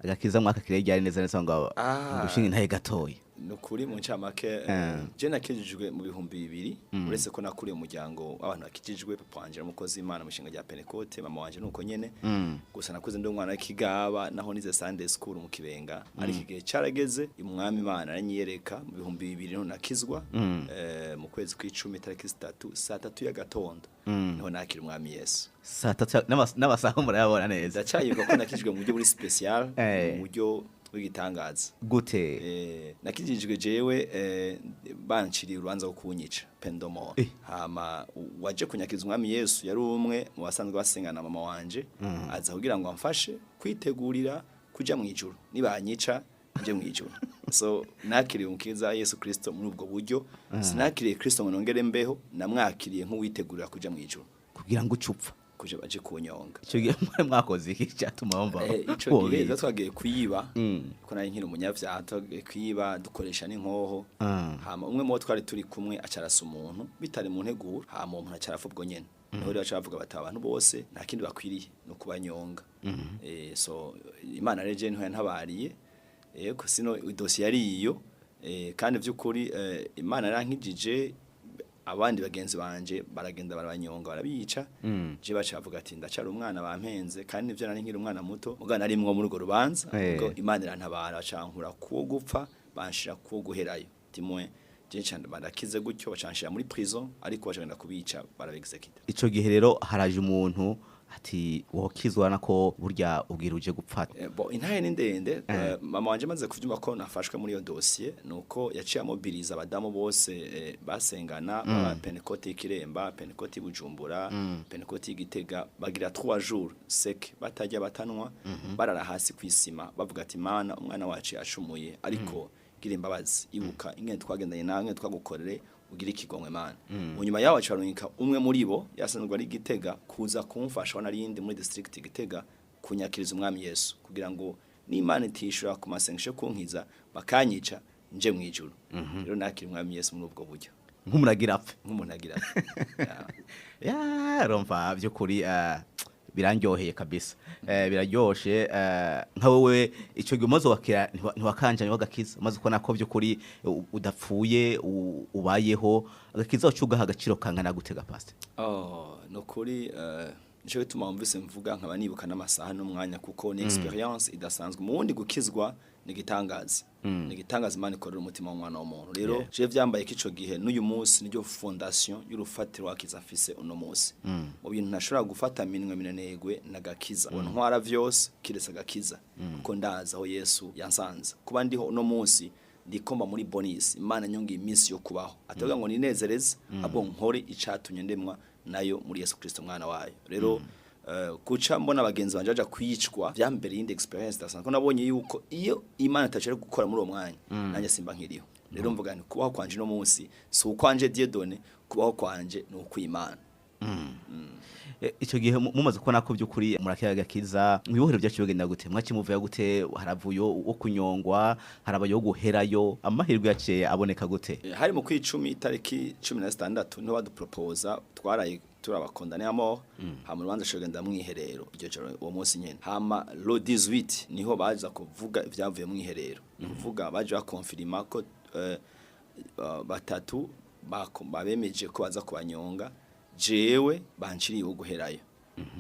Agakiza mwaka kire ryari neza neza ngo gushinga intahe gatoya? Nukuri mu ncamake, je nakijijwe mu 2000. Uretse ko nakuriye mu muryango w'abantu bakijijwe, papa wanje n'umukozi w'Imana mu ishinga rya Pentecote, mama wanje nuko nyene. Gusa nakuze ndi umwana w'ikigaba, naho nize Sunday school mu Kibenga, ariko igihe carageze umwami Imana aranyiyereka mu 2000, niho nakizwa. Mu kwezi kw'icumi, tariki 3, saa 3 y'agatondo, niho nakira umwami Yesu. Saa 3, n'amasaha murayabona neza. Ndacyibuka ko nakijijwe mu buryo buri spécial, mu buryo bw'igitangaza. Gute? Nakijijwe jewe banciriye urubanza rwo kunyica, peine de mort. Hama waje kunyakiza umwami Yesu yari umwe mu basanzwe basengana mama wanje, aza kugira ngo amfashe kwitegurira kuja mu ijuru, nibanyica nje mu ijuru. So nakiriye umukiza Yesu Kristo muri ubwo buryo. Sinakiriye Kristo ngo nongere mbeho, namwakiriye nk'uwitegurira kuja mu ijuru. Kugira ngo ucupfa. Kuja baje kunyonga. Icyo gihe mwari mwakoze iki cyatuma wumva Ico gihe wobica? rero twagiye kuyiba, ko nari nkiri umunyavyaha, twagiye kuyiba dukoresha n'inkoho. Hama umwe mu bo twari turi kumwe acarasa umuntu bitari mu nteguro, hama uwo muntu acarapfa ubwo nyene. Niho rero baca bavuga bati abantu bose nta kindi bakwiriye no kubanyonga. So Imana rero je niho yantabariye. Yego, sino idosiye yari iyo. Kandi vy'ukuri Imana yarankijije. Abandi bagenzi banje baragenda barabanyonga, barabica. Je baca bavuga ati ndacara umwana, bampenze, kandi nivyo, nari nkiri umwana muto, mugana narimwo muri urwo rubanza. Ubwo Imana irantabara, bacankura kuwo gupfa, banshira kuwo guherayo. Timwe je nca barakize gutyo, bacanshira muri prison, ariko bacagenda kubica, barabexécuta. Ico gihe rero haraje umuntu ati wokizwa nako burya ubwira uje gupfa. Bon, intahe ni ndende. Mama wanje maze kuvyumva ko nafashwe muri iyo dossier, nuko yaciye amobiliza abadamu bose basengana ba Pentecote y'Ikiremba, Pentecote y'Bujumbura, Pentecote y'Igitega, bagira 3 jours sec batajya batanwa, barara hasi kwisima, bavuga ati: "Mana, umwana wacu yacumuye, ariko gira imbabazi, ibuka ingene twagendanye nawe, ingene twagukorere, ugira ikigongwe, Mana." Mu nyuma yaho acarungika umwe muri bo yasanzwe ari Gitega kuza kumfasha aho narindi muri district Gitega kunyakiriza umwami Yesu, kugira ngo n'Imana itishura ku masengesho kunkiza bakanyica nje mu ijuru. Rero nakira umwami Yesu muri ubwo buryo. Nk'umuntu agira apfe. Nk'umuntu agira apfe. Yeah. Ya, romva by'ukuri birandyoheye kabisa. Biraryoshe. Nka wowe ico gihe umaze wakira, ntiwakanjanye wagakiza, umaze kubona ko by'ukuri udapfuye, ubayeho, agakiza wacu ugaha agaciro kangana gute ga pastor? Oh, nukuri nico gituma wumvise mvuga nkaba nibuka n'amasaha n'umwanya, kuko ni expérience idasanzwe. Mu wundi gukizwa ni igitangaza, ni igitangaza Imana ikorera umutima w'umwana w'umuntu. Rero je vyambaye ko ico gihe n'uyu munsi niryo fondation y'urufatiro wakiza mfise uno munsi. Mu bintu ntashobora gufata minwe minenegwe nagakiza, ngo ntwara vyose kiretse agakiza, kuko ndazi aho Yesu yansanze. Kuba ndiho uno munsi, ndikomba muri bonus, Imana nyongiye iminsi yo kubaho, atavuga ngo ninezereze, ahubwo nkore icatumye ndemwa nayo muri Yesu Kristo mwana wayo. Rero kuca mbona abagenzi banje baja kwicwa vyambere yindi expérience idasanzwe, ko nabonye yuko iyo Imana itashobora gukora muri uwo mwanya, nanjye simba nkiriho. Rero mvuga nti kubaho kwanje no munsi si ukwanje Dieudonné, kubaho kwanje ni ukw'Imana. Ico gihe mumaze kubona ko by'ukuri murakira agakiza, mwibohero byacu bigenda gute? Mwakimuvuye gute? Haravuyo wo kunyongwa, harabayo guherayo, amahirwe yaciye aboneka gute? Hari mu kwicumi, itariki 16, niho baduproposa. Twaraye turabacondamné à mort, hama urubanza shogenda mwiherero iryo joro, uwo munsi nyene. Hama le 18 niho baza kuvuga ivyavuye mwiherero, ni kuvuga baje bakonfirma ko batatu babemeje ko baza kubanyonga, jewe banciriye wo guherayo.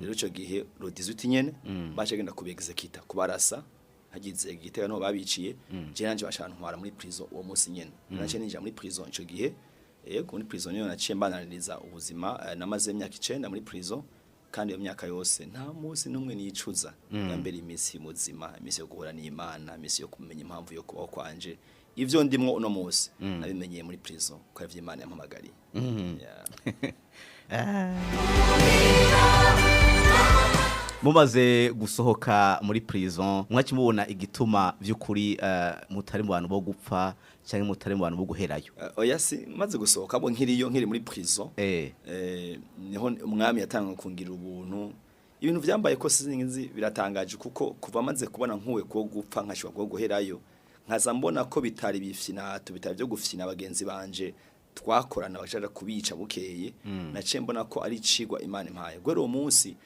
Rero ico gihe le 18 nyene baje genda kubexécuta, kubarasa hagize Igitega, niho babiciye. Je nanje bashantwara muri prison uwo munsi nyene. Nanje ninjira muri prison ico gihe. Yego, muri prison niyo naciye mbananiriza ubuzima. Namaze imyaka 9 muri prison, kandi iyo myaka yose nta munsi n'umwe nicuza. Ya mbere iminsi muzima, iminsi yo guhura n'Imana, iminsi yo kumenya impamvu yo kubaho kwanje. Ivyo ndimwo uno munsi nabimenyeye muri prison, ko arivyo Imana yampamagariye. Yeah. Mumaze gusohoka muri prison, mwakimubona igituma by'ukuri mutari mu bantu bo gupfa cyangwa mutari mu bantu bo guherayo? Oya, si maze gusohoka abo, nkiriyo, nkiri muri prison, niho umwami yatanga kungira ubuntu. Ibintu vyambaye ko sinzi, biratangaje, kuko kuva maze kubona nkuwe ko gupfa nkashobora ko guherayo, nkaza mbona ko bitari bifinato, bitari byo gufina bagenzi banje twakorana bashaka kubica bukeye, naciye mbona ko ari icigwa Imana impaye. Gwera uwo munsi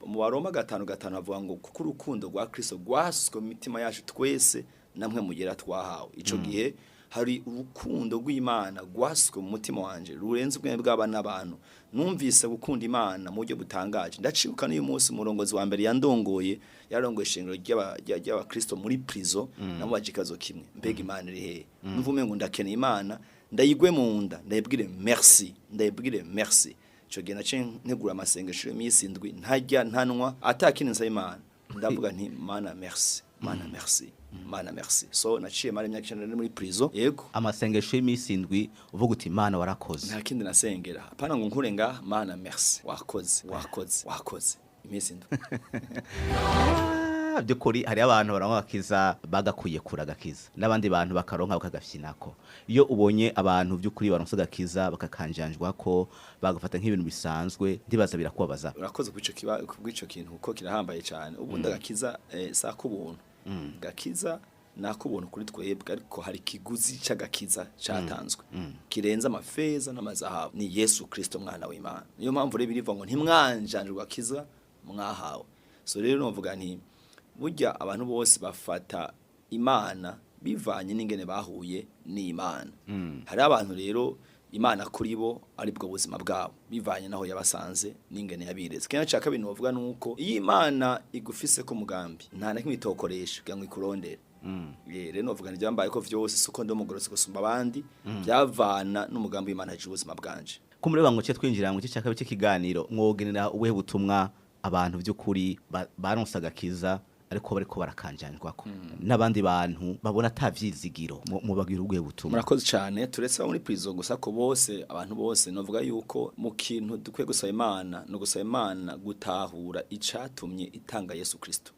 Mu Baroma 5:5 havuga ngo kuko urukundo rwa Kristo rwasutswe mu mitima yacu twese namwe mugera twahawe. Ico gihe hari urukundo rw'Imana rwasutswe mu mutima wanje rurenze ubwenge bw'abana n'abantu. Numvise gukunda Imana mu buryo butangaje. Ndacibuka n'uyu munsi umurongozi wa mbere yandongoye, yarongoye ishengero ry'abakristo muri prison, namubaje ikibazo kimwe: mbega Imana iri hehe? Numva umengo ndakeneye Imana, ndayigwe mu nda, ndayibwire merci, ndayibwire merci. Ico gihe naciye ntegura amasengesho y'iminsi 7, ntarya ntanwa, atakindi nsaba Imana. Ndavuga nti: "Mana merci, Mana merci, Mana merci." So naciye mara imyaka 9 muri prison, yego. Amasengesho y'iminsi 7 uvuga uti: "Imana warakoze." Nta kindi nasengera, apana ngo nkure nga: "Mana merci, wakoze, wakoze, wakoze." Iminsi 7. By'ukuri hari abantu baronka agakiza bagakwiye kura agakiza, n'abandi bantu bakaronka bakagafyinako. Iyo ubonye abantu by'ukuri baronse agakiza bakakanjanjwa ko bagafata nk'ibintu bisanzwe, ndibaza birakubabaza. Urakoze kubw'ico kintu kuko kirahambaye cyane. Ubundi agakiza sa kubuntu, gakiza nakubuntu kuri twebwe, ariko hari ikiguzi c'agakiza catanzwe kirenze amafeza n'amazahabu, ni Yesu Kristo mwana w'Imana. Niyo mpamvu rero birivuga ngo ntimwanjanjwe agakiza mwahawe. So rero novuga nti burya abantu bose bafata Imana bivanye n'ingene bahuye n'Imana. Hari abantu rero Imana kuri bo ari bwo buzima bwabo, bivanye naho yabasanze n'ingene yabireze. Kenshi cya kabiri novuga nuko iyo Imana igufise ko mugambi, nta na kimwe itokoresha kugira ngo ikurondere. Rero novuga nti byambaye ko vyose suko ndi umugororotsi gusumba abandi, byavana n'umugambi w'Imana hejuru ubuzima bwanje. Kumureba ngo cye twinjira mu gice cya kabiri cy'ikiganiro, mwogenera ubuhe butumwa abantu by'ukuri baronse agakiza ariko bariko barakanjanjwako, n'abandi bantu babona atavyizigiro, mubagira ubuhe butumwa? Murakoze cyane. Turetse abo muri prison gusa, ko bose, abantu bose, novuga yuko mu kintu dukwiye gusaba Imana no gusaba Imana gutahura icatumye itanga Yesu Kristo.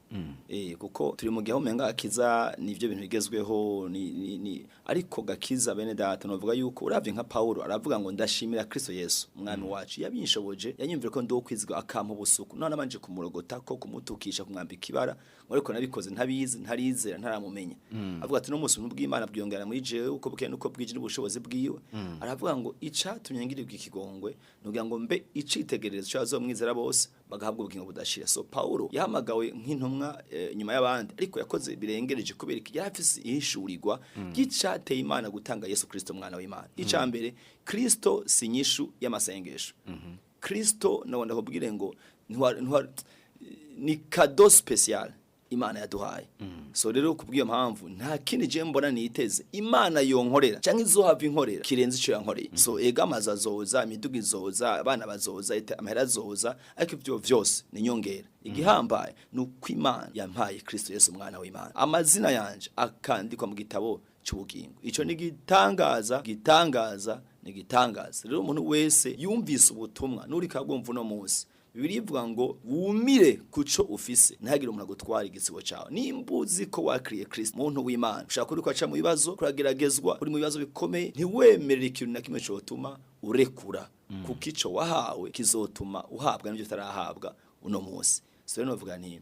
Kuko turi mu gihe umenga gakiza nivyo bintu bigezweho ni ariko gakiza, bene data, novuga yuko uravye nka Paulo aravuga ngo: "Ndashimira Kristo Yesu umwami wacu yabinshoboje, yanyumvira ko ndo kwizwa, akampa ubusuku none abanje kumurogota ko kumutukisha, kumwambika ibara, ngo ariko nabikoze ntabizi, ntarizera, ntaramumenya." Avuga ati: "No munsi ubuntu bw'Imana bwiyongera muri jewe uko bukeye nuko bwije n'ubushobozi bwiwe." Aravuga ngo icatumye ngirirwa ikigongwe nugira ngo mbe icitegererezo cy'abazomwizera bose bagahabwa ubugingo budashira. So Paulo yahamagawe nk'intumwa nyuma y'abandi, ariko yakoze birengereje kubera iki? Yari afise ihishurirwa ry'icateye Imana gutanga Yesu Kristo umwana w'Imana. Ica mbere, Kristo si inyishu y'amasengesho. Kristo nawe ndakubwire ngo ni cadeau spécial Imana yaduhaye. So rero kubw'iyo mpamvu nta kindi je mbona niteze Imana yonkorera canke izohava inkorera kirenze ico yankoreye. So ega amazu azoza, imiduga izoza, abana bazoza, amahera azoza, ariko ivyo vyose ni nyongera. Igihambaye ni uko Imana yampaye Kristo Yesu umwana w'Imana, amazina yanje akandikwa mu gitabo cy'ubugingo. Ico ni gitangaza, gitangaza, ni gitangaza. Rero umuntu wese yumvise ubutumwa nuri kabwumva uno munsi, Bibiliya ivuga ngo wumire kuco ufise, ntihagire umuntu agutwara igisibo cawe. Nimba uzi ko wakiriye Kristo, muntu w'Imana, ushaka kuri kwaca mu bibazo, kurageragezwa, uri mu bibazo bikomeye, ntiwemerere ikintu na kimwe cotuma urekura, kuko ico wahawe kizotuma uhabwa n'ibyo utarahabwa uno munsi. So rero novuga nti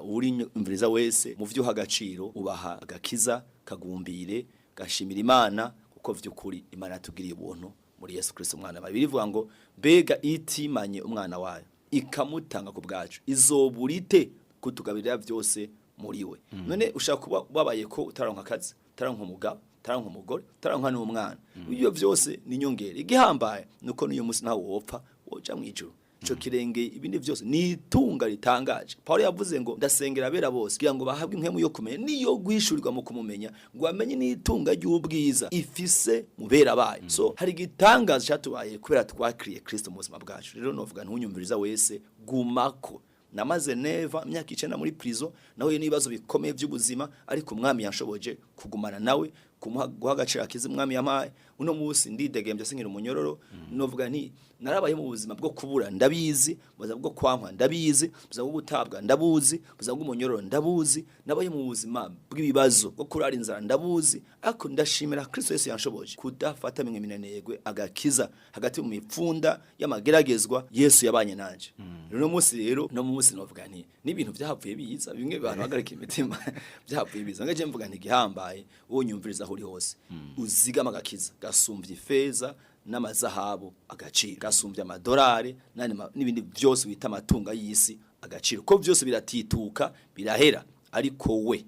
uri imviriza wese, mu vyo uha agaciro, ubaha agakiza, kagumbire, gashimira Imana, kuko vy'ukuri Imana yatugiriye ubuntu muri Yesu Kristo umwana wayo. Birivuga ngo mbega itimanye umwana wayo ikamutanga ku bwacu, izobura ite kutugabirira byose muri we? None ushaka kuba wabaye ko utaronka akazi, utaronka umugabo, utaronka umugore, utaronka n'umwana? Ibyo byose ni inyongera. Igihambaye nuko n'uyu munsi nawe wopfa woja mu ijuru. Ico kirenge ibindi byose ni itunga ritangaje. Paulo yavuze ngo: "Ndasengera abera bose kugira ngo bahabwe impwemu yo kumenya niyo guhishurirwa mu kumumenya, ngo bamenye n'itunga ry'ubwiza ifise mu bera bayo." So hari igitangaza cyatubaye kubera twakiriye Kristo mu buzima bwacu. Rero novuga ntunyumviriza wese, gumako. Namaze neva imyaka 9 muri prison, nahuye n'ibibazo bikomeye by'ubuzima, ariko umwami yanshoboje kugumana nawe, kumuha guha agaciro akiza umwami yampaye. Uno munsi ndidegembya, sinkiri umunyororo. Novuga nti narabaye mu buzima bwo kubura ndabizi, mu buzima bwo kwankwa ndabizi, ubuzima bwo gutabwa ndabuzi, ubuzima bw'umunyororo ndabuzi, nabaye mu buzima bw'ibibazo bwo kurara inzara ndabuzi, ariko ndashimira Kristo Yesu yanshoboje kudafata mwe minanegwe agakiza hagati mu mipfunda y'amageragezwa. Yesu yabanye nanje. Rero no munsi, rero no munsi novuga nti n'ibintu byahavuye biza, bimwe abantu bahagarika imitima byahavuye biza. Ngaje mvuga nti igihambaye, wowe nyumviriza aho uri hose, uzigama agakiza gasumvye ifeza. n'amazahabu agaciro, gasumbye amadolari n'andi n'ibindi byose bita amatunga y'isi agaciro, ko byose biratituka, birahera, ariko we